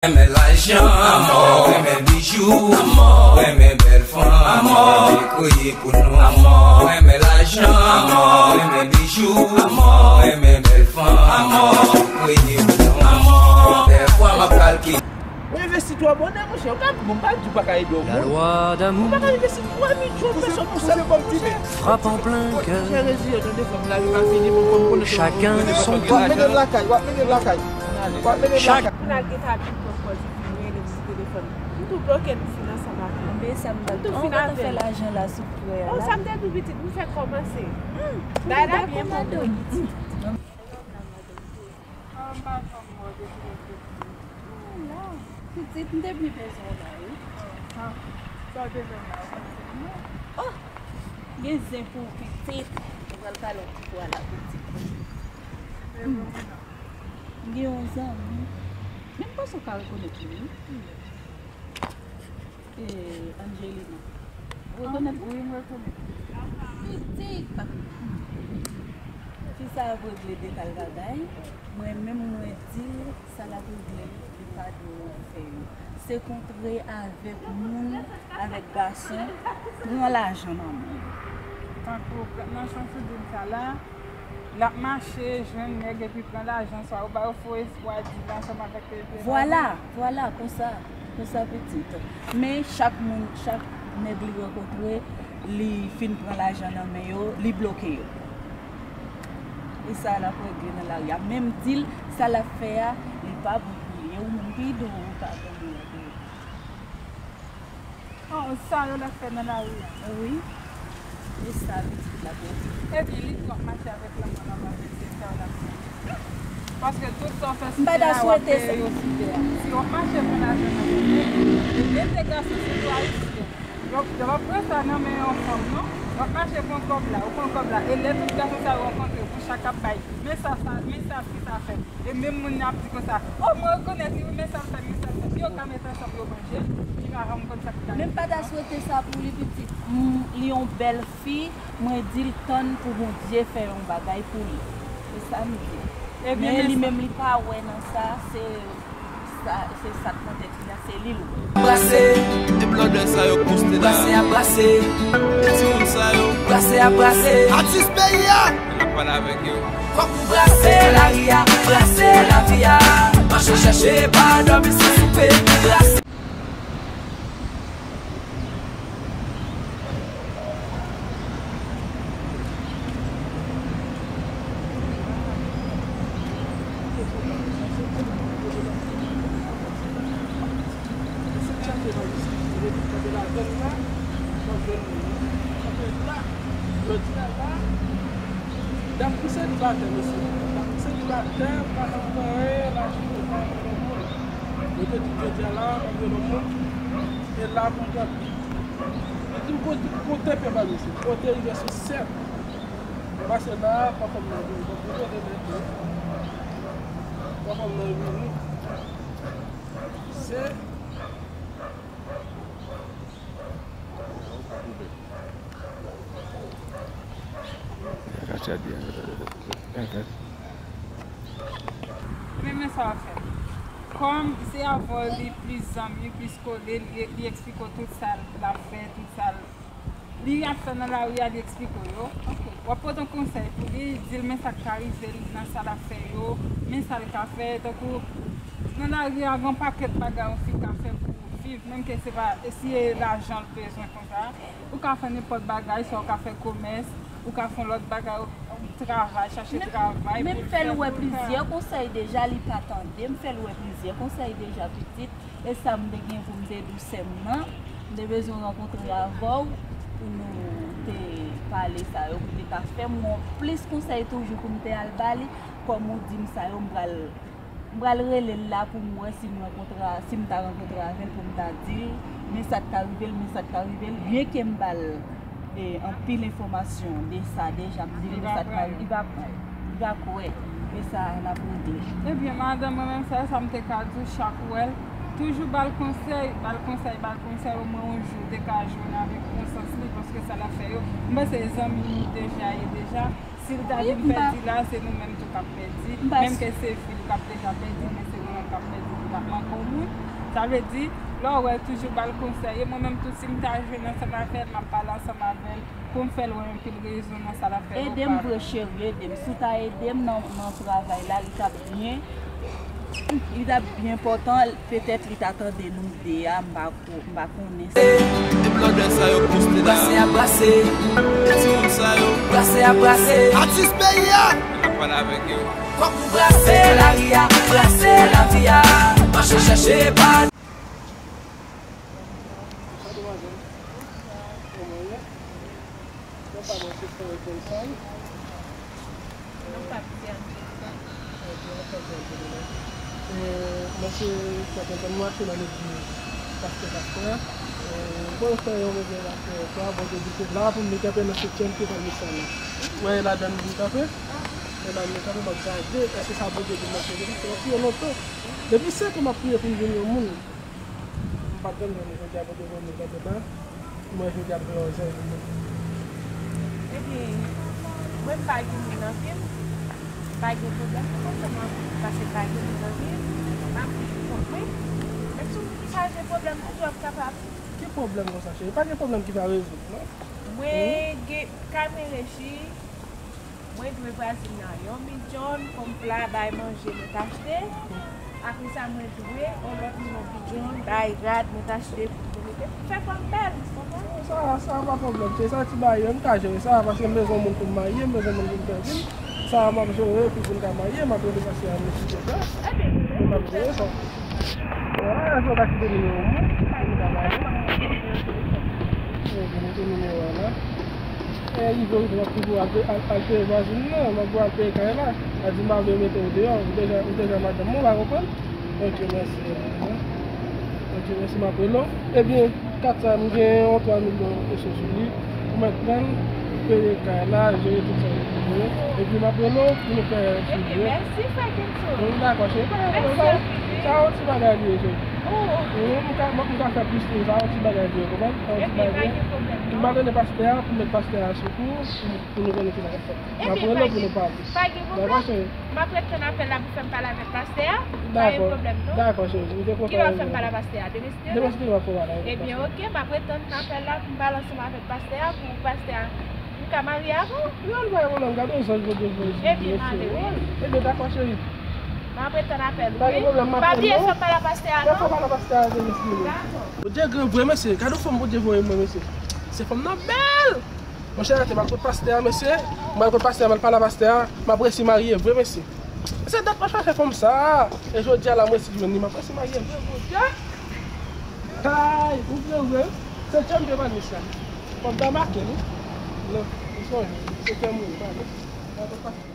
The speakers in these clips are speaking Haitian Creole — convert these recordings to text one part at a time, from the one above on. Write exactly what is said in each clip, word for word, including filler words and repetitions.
Renmen lajan, anmò, renmen bijou, anmò, renmen bèl fanm, anmò, li kriye pou nou, anmò, renmen lajan, anmò, renmen bijou, anmò, renmen bèl fanm, anmò, li kriye pou nou, anmò, dèfwa m ap kalkile. Ou envesti twò bonè, monchè, ou pa, bon, m pa di w pa ka ede yon moun. Ou pa ka envesti twa mil goud nan yon pèsòn konsa, monchè. Frappe en plein cœur. Monchè, reziye, tande, fanm, lavi pa fini, bon, fanm, konnen. Chacun son tour. W ap mennen l lakay, w ap mennen l lakay. W ap mennen l lakay. Moun al gen ta vin pran pòz, epi nou rele m sou telefòn. M tou bloke, nou fin ansanm avè l. Men sa m t ap di, on kontan fè lajan la sou frè a la. Oh, sa m te di w pitit, nou fèk kòmanse. Bagay la byen bon. Pitit, m te byen bezwen w la, wi. Sa w te jwenn la, ou konn se mwen? Oh! Gen zen pou w, pitit. Mwen pral pale w ti fwa la, pitit. M gen yon zanmi. Men m panse w ka rekonèt li, wi. E, Angelina. Ou rekonèt li? Wi, m rekonèt. Pitit! Fi sa ap regle de kal bagay. Mwen menm, mwen di l sa l ap regle, li pa dwe fè yo. Se kontre avèk moun, avèk gason, pran lajan nan men yo. Tankou nan jan w di m sa la, l ap mache, jwenn nèg epi pran lajan, swa ou ba yo fo espwa, di l ansanm avèk telefòn. Vwala, vwala, konsa, konsa pitit. Men chak moun, chak nèg li rankontre, li fin pran lajan nan men yo, li bloke yo. E sa l ap regle nan lari a. Menm di l sa l ap fè a, li pa bon pou li. E ou menm ki di w ou pa bon pou li. Oh, sa yo l ap fè nan lari a? Wi. E sa pitit la pou di. Epi li di w ap mache avèk lanmò nan men w, se sa yo l ap fè. Paske tout sa w fè sou tè a, w ap peye yo sou tè a. Si w ap mache pran lajan nan men nèg, e de gason se tou ayisyen. Yo, yo p ap pran sa nan men yon fanm, non. W ap mache pran kòb la, ou pran kòb la. E lè tout gason sa yo rankontre, pou chak ap bay, men sa, sa, men sa, fi sa fè. E menm moun nan ap di konsa, "Oh, mwen rekonèt li, wi, men sa l fè, men sa l fè." Yo ka met ansanm, yo manje, li pa janm konn sa k ta rive. Men m pa ta swete sa pou li, pitit. M, li yon bèl fi, mwen di l tann pou Bondye fè yon bagay pou li. Se sa m di. Men li menm, li pa wè nan sa, se sa, se sa k nan tèt li a, se li l wè. Brase, e blòdè sa yo poste la. Brase a brase, e timoun sa yo. Brase a brase. Atis peyi a! N ap pale avèk yo. Fòk nou brase lari a, brase lavi a. Mache chèche, pa dòmi san soupe. Brase. Dam ki selibatè, mesye. Dam ki selibatè, pa janm gen anyen, lavi, pa janm gen moun. Yo te di jodi a la, mwen gen yon moun, e la pou m pran. Li di m kote, kote pe ba mesye, kote rive sou sèt. Pase la, pa fè m nan vini, pa fè m nan vini. Pa fè m nan vini. Se Men, men sa w ap fè. Kòm se avè w li plis zanmi, plis kole, li, li eksplike w tout sa l ap fè, tout sa l, li ap fè nan lari a, li eksplike w yo. W ap pote yon konsèy pou li, di l men sa k ka rive l nan sa l ap fè yo, men sa l ka fè. Tankou nan lari a, gen yon pakèt bagay yon fi ka fè pou viv, menm ke se pa, si e lajan l bezwen konsa. Ou ka fè nenpòt bagay, swa ou ka fè komès, ou ka fè yon lòt bagay, ou, ou travay, chache travay. Men m fè l wè plizyè konsèy deja, li pa tande. M fè l wè plizyè konsèy deja, pitit. E sa m te gen pou m te di w, sè m nan. M te bezwen rankontre avè w pou nou te pale sa yo, pou te ka fè m yon plis konsèy toujou pou m te al ba li. Kòm ou di m sa yo, m pral M pral rele l la pou m wè si m rankontre a, si m ta rankontre avè l pou m ta di l, men sa k ta rive l, men sa k ta rive l. Byenke m ba l, e, anpil enfòmasyon de sa deja, m di l men sa k ta rive, li pa pran, li pa kwè. Men sa n ap regle. Ebyen, madanm, mwen menm, sèl sa m te ka di w, chak ou wè l, toujou ba l konsèy, ba l konsèy, ba l konsèy, omwen yon jou w te ka jwenn avèk konsans li, paske sa l ap fè yo, m panse zanmi nou deja ye deja. Si l ta vin pèdi la, se nou menm tou k ap pèdi. Menm ke se fi l k ap deja pèdi, men se nou menm Sa vle di li pa manke w moun. Sa vle di, lè w wè l toujou ba l konsèy. E mwen menm tou, si m ta jwenn ansanm avè l, m ap pale ansanm avè l pou m fè l wè anpil rezon nan sa l ap fè. Ede m vre cheri, ede m. Si w ta ede m nan, nan travay la, li t ap byen, li t ap byen enpòtan. Petèt li ta tande nou de a, m pa ko-, m pa konnen. Ti blòdè sa yo poste la. Brase a brase. Timoun sa yo. Brase a brase. Atis peyi a. N ap pale avèk yo. Fòk nou brase lari a, brase lavi a, mache chèche pa. Bonswa demwazèl. Kòman w ye? Non pa mwen se Frè Wilson. Non pa m se Angelita. Ok, anchante Angelita. E, mwen se Frè Wilson, mwen mache nan legliz pastè pastè a. E, bon, fè yon revelasyon yè swa, Bondye di se la pou m li kanpe nan setyèm pye pami sa la. Wè, e ladan m vin kanpe. E la m kanpe, m ap gade, èske sa Bondye di m nan se vre, paske m ap priye lontan. Depi sèt an m ap priye pou m vin yon moun. M pa t janm jwenn li, jodi a Bondye voye m li kanpe la. Mwen jodi a m gen yon zanj pou mwen. Ebyen, mwen m pa gen moun nan vi m, pa gen pwoblèm pou mwen, sèlman paske m pa gen moun nan vi m, m ap viv pou kont mwen. Menm si w chaje pwoblèm, toujou ap kapab. Ki pwoblèm konsa, cheri? Pa gen pwoblèm ki pa rezoud, non. Mwen gen, kay mwen rechi, mwen dwe vwazin nan yon midjòn, konm pla, bay manje mwen t achte. Apre sa, mwen dwe yon lòt moun yon midjòn, bay rad mwen t achte pou mwen mete, pou fè kò m bèl, ou konprann? Sa, sa pa pwoblèm, se sa ti bagay yo, m ka jere sa, paske m bezwen moun pou m marye, m bezwen moun pou m fè vi m. Sa a m ap jere, epi pou m ka marye, m ap rele pastè a, m esplike sa. Ebyen, m ap jere sa. Wala, lè sa w ta kite nimewo m, wi. Mete nimewo a la. E, rive, rive, m ap toujou al pe-, al, al peye vwazin nan, m ap al peye kay la. A di m pa vle mete w deyò, ou deja, ou deja madanm mwen, w pa konprann? Ok, mèsi. Ok, mèsi, m ap rele w. Ebyen, kat sa, m gen yon twa mil dola kesyon sou li. Ou mèt pran l, peye kay la, jere tout sa yo pou mwen. Epi m ap rele w pou nou fè swivi yo. Ebyen, mèsi, frè Kenzo. Wi, dakò, cheri. Pa gen pwoblèm, sa, sa yon ti bagay li ye, cheri. Wi, m ka, m ka fè plis pou ou, sa yon ti bagay li ye, konprann? Sa yon ti bagay li ye. Ebyen, pa gen pwoblèm, non. M pa tande pastè a, pou met pastè a sou kou, pou, pou nou konnen ki sa k ap fèt. M ap rele w pou nou pale. Ebyen, pa gen, pa gen pwoblèm. Dakò, cheri. M ap ret tann apèl la pou fè m pale avèk pastè a. Pa gen pwoblèm, non. Dakò, cheri. M te kontan. Kilè w ap fè m pale a pastè a? Demen si Dye vle? Demen si Dye vle, m ap fè w pale avèk pastè a. Ebyen, ok, m ap ret tann apèl la pou m pale ansanm avèk pastè a, pou pastè a. M ka marye avè w? Non, pa gen pwoblèm, gade yon zanj Bondye voye sou ou. Ebyen, m ale, wi. Ebyen, dakò, cheri. M ap ret tann apèl ou, wi. Pa gen pwoblèm, m ap rele w. Pa bliye fè m pale a pastè a, non. Fè m pale a pastè a demen si Dye vle. Dakò. Bondye gran vre, mesye. Gade yon fanm Bondye voye mwen, mesye. Se fanm nan bèl! Monchè, m al kot pastè a, mesye. M al kot pastè a, m al pale a pastè a. M ap resi marye vre, mesye. Se dat m ap chache fanm sa a. E jodi a la, m resi jwenn li. M ap resi marye vre, Bondye. Ay, ou vre, vre. Se tchèm de manis la. Fò m ta make li. Non, li sonje. Se tchèm ou, manis. M al kot pastè a.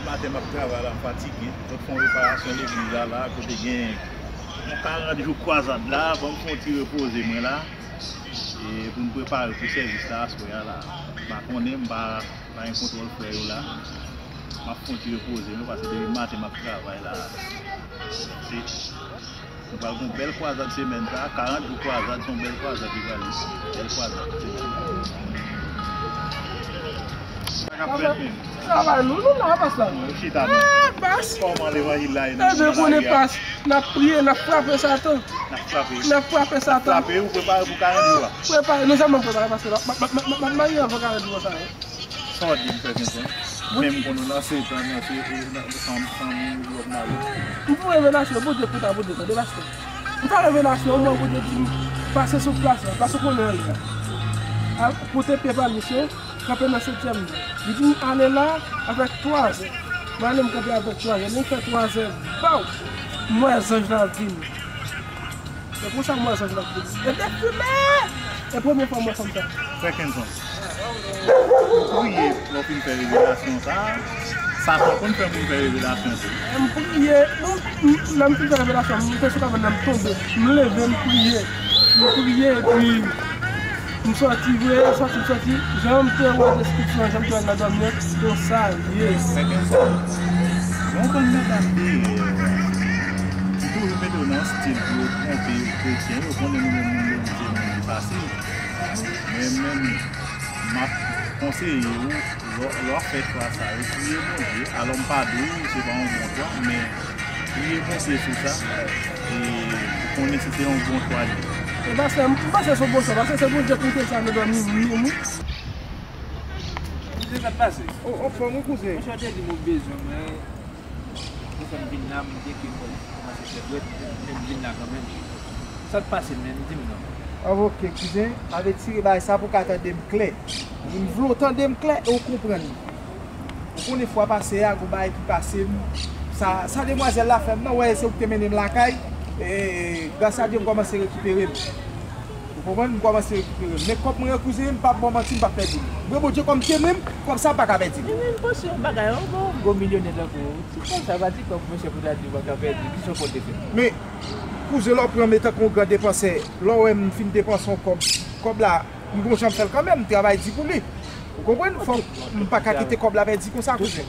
Maten m ap travay la, m fatige. Sot fè yon reparasyon legliz la, la, kote gen yon karant jou kwazad la, ban m fè yon ti repoze mwen la. E pou n prepare pou sèvis la aswè a la. M pa konnen, m pa, pa gen kontwòl frè yo la. M ap fè yon ti repoze m, paske depi maten m ap travay la. Se, nou pral gen yon bèl kwazad semèn sa, karant jou kwazad, se yon bèl kwazad li pral ye. Bèl kwazad semèn sa. Sa k ap fèt menm? Travay nou, nou la, pas la. Ou chita menm. Ah, pas. Kòman levanjil la ye nan lari a? Ebyen, konnen pas, n ap priye, n ap frape Satan. N ap frape. N ap frape Satan. Frape, ou prepare pou karant jou a? Prepare, nou janm prepare, paske m ap marye anvan karant jou sa yo. Sa w di m fè konsa? Menm kon nou nan setan, nan se, nan, nan, nan, nan, nan, nan. M fè revelasyon, Bondye kouta, Bondye tande, pastè. M fè revelasyon, mwen, Bondye di m, pase sou plas la, pase konnen anlè a. Al pote pye palis yo, kanpe nan setyèm nan. Li di m ale la avèk twa zèb. Mwen ale m kanpe avèk twa zèb. Lè m fè twa zèb, baw! M wè zanj la vini. Se konsa m wè zanj la vini. E te fimen! E premye fwa m wè fanm sa. Frè Kenson, ou priye lè w fin fè revelasyon sa a? Satan konn fè moun fè revelasyon tou. M priye, m, m, lè m fin fè revelasyon, m te sou kabann nan, m tonbe. M leve, m priye. M priye, epi M sòti vre, sòti, m sòti. Jan m te wè deskripsyon an, jan m te wè nan dòmi an, se konsa l ye. Fè kenn sa. Yon bann medam dèyè, ki toujou mete w nan stil pou yo twonpe kretyen, yo konnen nou menm moun nou se moun ki fasil. Men, men, m ap konseye w, lè, lè w ap fè chwa sa yo, priye Bondye. Alò, m pa di w se pa yon bon chwa, men priye Bondye sou sa, e pou konnen si se yon bon chwa li ye. E pastè, m panse se yon bon chwa, paske se Bondye k mete sa nan dòmi m, wi. Kouzen, sa k pase? O, anfòm, wi, kouzen. Monchè, w te di m ou bezwen mwen. Pou fè m vin la, m gen ke mwen kòmanse fè dwèt, men m vin la kanmenm. Sa k pase menm, di m non. Ah, ok, kouzen, retire bagay sa pou w ka tande m klè. M vle w tande m klè e w konprann. Ou konnen fwa pase a, gon bagay ki pase m. Sa, sa demwazèl la fè m nan, wè, se ou ki te mennen m lakay. E, gras a Dye, m kòmanse rekipere m. Ou konprann? M kòmanse rekipere m. Men kòb mwen yo, kouzen, m p ap ba w manti, m p ap pèdi l. Mwen, Bondye, kòm temwen m, kòb sa pa ka pèdi m. Men, men, m panse yon bagay, yon gwo, gwo milyonè tankou w. Ti kòb sa, pa ti kòb, monchè, pou ta di w pa ka pèdi. Kisa w konte fè? Men, kouzen, lè w pran m tankou yon gran depansè, lè w wè m fin depanse yon kòb, kòb la, m gon jan m fè l kanmenm, m travay di pou li. Ou konprann? Fòk m pa ka kite kòb la pèdi konsa, kouzen.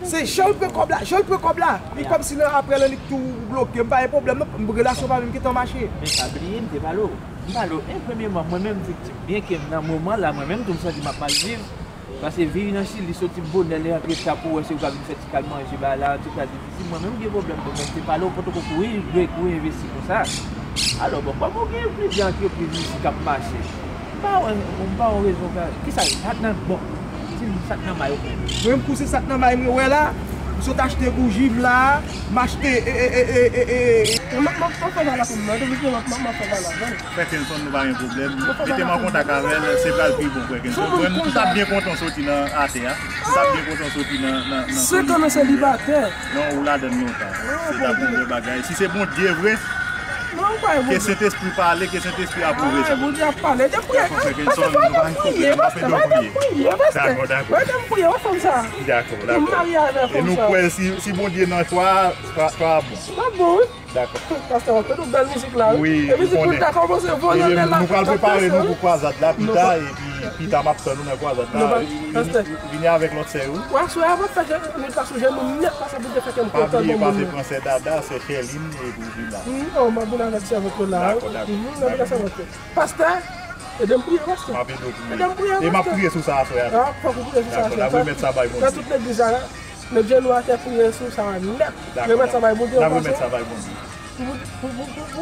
Se jan l pran kòb la, jan l pran kòb la. Li kòmsi nan, apre l, li tou bloke m, pa gen pwoblèm non. Relasyon pa menm gentan mache. Men pa bliye, m te pale w. M pale w, e, premyèman, mwen menm viktim. Byenke nan moman la, mwen menm tou m santi m ap mal viv. Paske viv nan Chili, soti bonè, lè rantre ta pou wè si w ka vin fè ti kal manje, bagay la, tout sa difisil. Mwen menm gen pwoblèm tou, men m te pale w, potoko kouri, dwe kouri envesti konsa. Alò, bon, kòm ou gen plizyè antrepriz isi k ap mache, m pa wè, m pa wè rezon ka, kisa, sa k nan, bon, di m sa k nan may ou menm. Mwen menm, kouzen, sa k nan may mwen wè la, m sot achte bouji m la, m achte, e, e, e, e, e, e. M ap, m ap, m ap fè bagay la pou m nan, depi m ap, m ap, m ap fè bagay la, non. Frè Kenson, nou pa gen pwoblèm. Mete m an kontak avè l, se pral pi bon, frè Kenson. Mwen, m t ap byen kontan soti nan atè a. M t ap byen kontan soti nan, nan, nan solidarite. Senk an nan selibatè. Non, ou ladann lontan. Se t ap yon bèl bagay. Si se Bondye vre, ke Sentespri pale, ke Sentespri apwouve sa. Bondye ap pale. Dakò, frè Kenson, nou pa gen pwoblèm. N ap ede w priye. Dakò, dakò. Dakò, dakò. E nou kwè si, si Bondye nan chwa, chwa, chwa a bon. L ap bon, wi. Dakò. Pastè, w ap tande yon bèl mizik la, wi. Wi, e mizik moun ta kòmanse voye anlè la. Nou pral prepare nou pou kwazad la pita, epi pita m ap tann nou nan kwazad la. Vini, vini avèk lòt sè yo. Wè, aswè a, m ap fè nou ta sou jenou nèt, paske Bondye fè kè m kontan. Pa bliye pase pran sè Dada, sè Chèlin, epi w vin la. Wi, o, m ap vin avèk sèvant yo la, wi. Dakò, dakò. M ap vin avèk sèvant yo. Pastè, ede m priye, pastè. M ap ede w priye. Ede m priye, pastè. E m ap priye sou sa aswè a tou. Fòk ou priye sou sa aswè a. Dakò, n ap remèt sa bay Bondye. Nan tout legliz la, met jenou atè, priye sou sa nèt. Dakò, remèt sa bay Bondye. N ap remèt sa bay Bondye. Pou,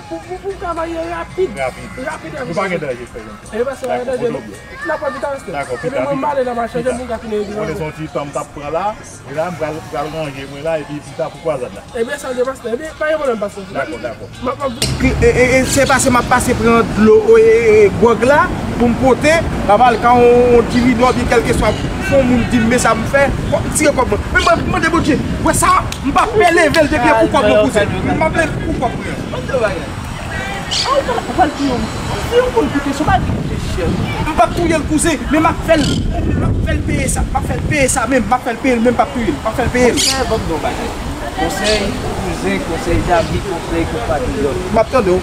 pou, pou m ka marye rapid. Rapid. Rapid, rapid. Nou pa gen danje, frè Kenson. E pastè, pa gen danje, non. N ap wè pita, pastè. Dakò, pita, pita. Epi mwen m ale nan mache, jan pou m ka tounen epi. Konnen se yon ti tan m t ap pran la. E la, m pral, pral ranje mwen la, epi pita pou kwazad la. Ebyen, sa vle, pastè. Ebyen, pa gen pwoblèm, pastè. Dakò, dakò. M ap, m ap... E, e, e, se pase m ap pase pran dlo, e, e, gwòg la, pou m pote, m ap al ka yon, yon dividò, oubyen kèlkeswa, fò yon moun di m, men sa m fè, fò m tire kòb mwen. Men mwen, mande Bondye, wè sa, m p ap pè leve l depi e pou kòb mwen, kouzen. M p ap leve pou kòb mwen. Mande yon bagay. A, ou pral, ou pral touye yon moun. Touye yon moun pou kesyon, pa di pou kesyon. M p ap touye l, kouzen, men m ap fè l, m ap fè l peye sa. M ap fè l peye sa menm, m ap fè l peye l, men m p ap touye l. M ap fè l peye l. Monchè, ban m di w yon bagay. Konsèy kouzen, konsèy zanmi, konsèy konpatriyòt. M ap tande w.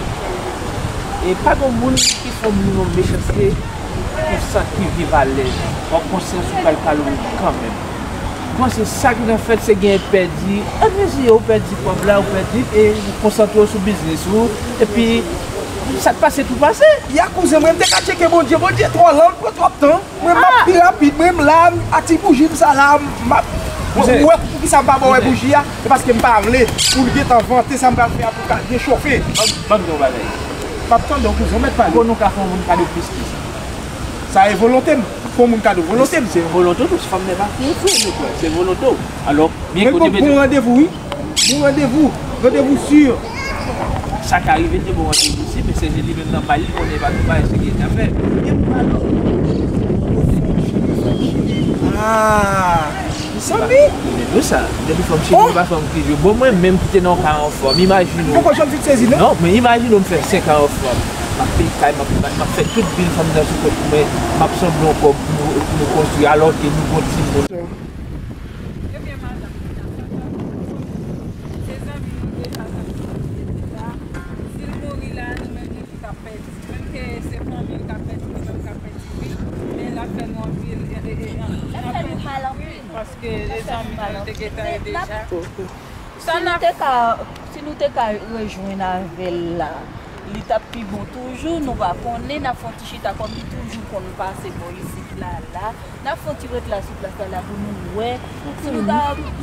E pa gen moun ki fè yon moun yon mechanste pou sa ki viv alèz. W ap konsyans ou pral kale w kanmenm. Bon, se sa ki nan fèt, se gen pèdi. Ann reziye w, pèdi kòb la, ou pèdi, e ou konsantre w sou biznis ou. Epi, sa k pase, tou pase. Ya kouzen mwen, m te ka tcheke Bondye. Bondye twò lan, l pran twòp tan. Mwen, m ap pi rapid. Mwen, m la, a ti bouji m sa la, m ap... Ou wè poukisa m pa ba w wè bouji a? Se paske m pa vle pou l gentan vante sa m pral fè a pou l ka rechofe. Ban m di w yon bagay. M ap tande w, kouzen, w mèt pale. Bon, nou ka fè yon moun kado plis ki sa. Sa e volonte m. Fè yon moun kado volonte m. Se volonte w tou, fanm nan pa fè frè, nou kwè. Se volonte w. Alò, byen kote mete. Bon randevou, wi. Bon randevou. Randevou si. Sa ka rive te bon randevou si, men se li menm nan pa li konnen pa tou bagay se gen afè. Ah, zanmi. Depi sa, depi fanm chini, pa fanm ki jwe. Bon, mwen menm ki te nan yon ka anfòm, imajine w. Poko janm fin sezi, non? Non, men imajine w, m fè senk an anfòm. M ap peye kay, m ap, m ap fè tout bil fanm nan sou kont mwen, m ap sanble yon kòb pou nou, pou nou konstwi, alò ke nou gon timoun. Ebyen, madanm, se zanmi nou deja, zanmi nou deja. Si l mouri la, nou menm nou ki t ap pèdi. Menm ke se fanmi l k ap pèdi, nou Te gentan ye deja. Sa n ap, si nou te ka, si nou te ka rejwenn avè l la, li t ap pi bon toujou. Nou pa konnen, n ap fè yon ti chita kòm li toujou konn pase bò isit la, la. N ap fè yon ti ret la sou plas la, la pou nou wè. Si nou ka,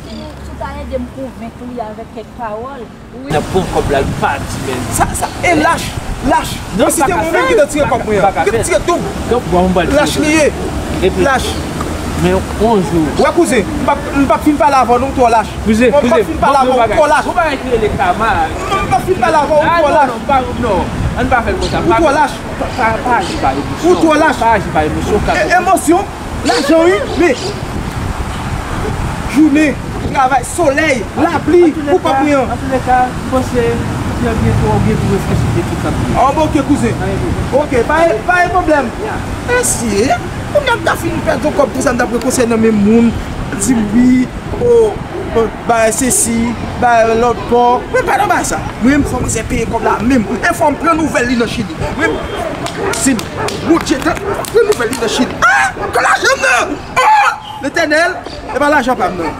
si, si w ka ede m konvenk li avèk kèk pawòl. Wi. N ap pran kòb la, l pati, men. Sa, sa, e lach, lach. Non, si te mwen menm ki te tire kòb mwen an, m te tire doub. Lach li ye. Lach. Men yon jou. Wè kouzen, m p ap, m p ap fin pale avè w non, ou twò lach. Kouzen, kouzen, m p ap fin pale avè w, ou twò lach. Gon bagay ki rele kama. Non, m p ap fin pale avè w, ou twò lach. Non, non, non, pa, non. Ann pa fè l konsa. Ou twò lach. Pa, pa aji pa emosyon. Ou twò lach. Pa aji pa emosyon, ka. E, emosyon? Lajan wi, men jounen, travay, solèy, lapli, pou kòb mwen an. Antouleka, antouleka, m panse byento w gen pou reflechi de tout sa. Ah, bon, ok, kouzen. Ok, pa, pa gen pwoblèm. Mesye, kounye a m ta fin pèdi yon kòb konsa, m t ap rekonsèy nan men moun, di m wi, o, o, bay sesi, bay lòt bò. Men pa nan bay sa. Mwen menm, fò m peye kòb la menm. E fò m pran nouvèl li nan Chili. Mwen menm, si Bondye ta pran nouvèl li nan Chili. Ah! Kò lajan m nan! Ah! Letènèl, e pa lajan pa m nan.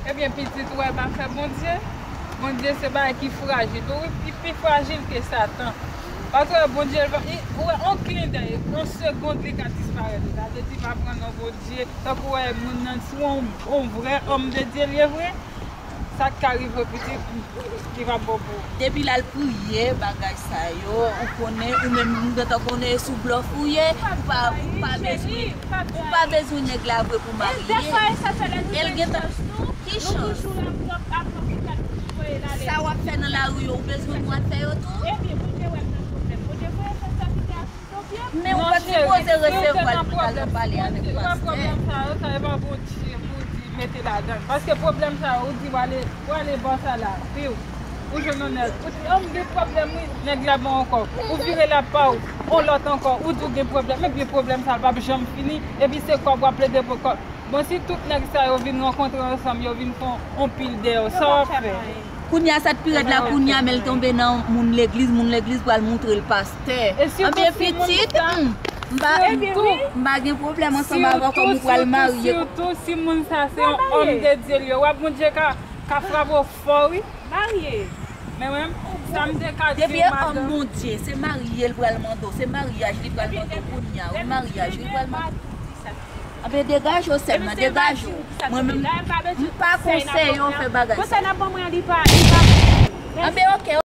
Ebyen, pitit, ou wè, pa fè Bondye. Bondye se bagay ki frajil tou, wi, pi, pi frajil ke Satan. Paske Bondye, li, ou wè, on klendèy, on segond, li ka disparèt. Sa vle di, pa pran non Bondye. Tankou, wè, moun nan, si on, on vrè òm de Dye, li ye vre, sa k ka rive pitit, li p ap bon pou ou. Depi l al priye, bagay sa yo, ou konnen, ou menm, ou gentan konnen e sou blòf ou ye, ou pa, ou pa bezwen, ou pa bezwen nèg la vre pou marye. E l gentan, ki chans? Sa w ap fè nan lari yo, ou bezwen pou w al fè yo tou? Men ou pa t sipoze resevwa l pou l al pale avèk pastè. Pwoblèm sa yo, sa e pa Bondye pou di mete ladan l. Paske pwoblèm sa yo, ou di w ale, w ale bò sa la, piw. Ou jwenn yon nèg. Ou di, o, m gen pwoblèm wi, nèg la ban w kòb. Ou vire l ap pa w, yon lòt ankò, ou di w gen pwoblèm. Epi pwoblèm sa yo p ap janm fini, epi se kòb w ap plede pou kòb. Bon, si tout nèg sa yo vin rankontre ansanm, yo vin fè yon pil dèyè w, sa w ap fè? Kounye a, sa t pi rèd la, kounye a, men l tonbe nan moun legliz, moun legliz pral moutre l pastè. Anben pitit, m pa, m pa gen pwoblèm ansanm avè w kòm ou pral marye. Sitou si moun sa se yon òm de Dye li ye, w ap Bondye ka, ka frape w fò, wi. Marye. Men mwen, sa m te ka di w, madanm. Depi e òm Bondye, se marye l pral mande w, se maryaj li pral mande w kounye a, wi, maryaj li pral mande w. Anben degaje w sèlman, degaje w. Mwen menm, m pa konseye w fè bagay sa. Konsèy n ap ban mwen an, li pa, li pa. Anben ok.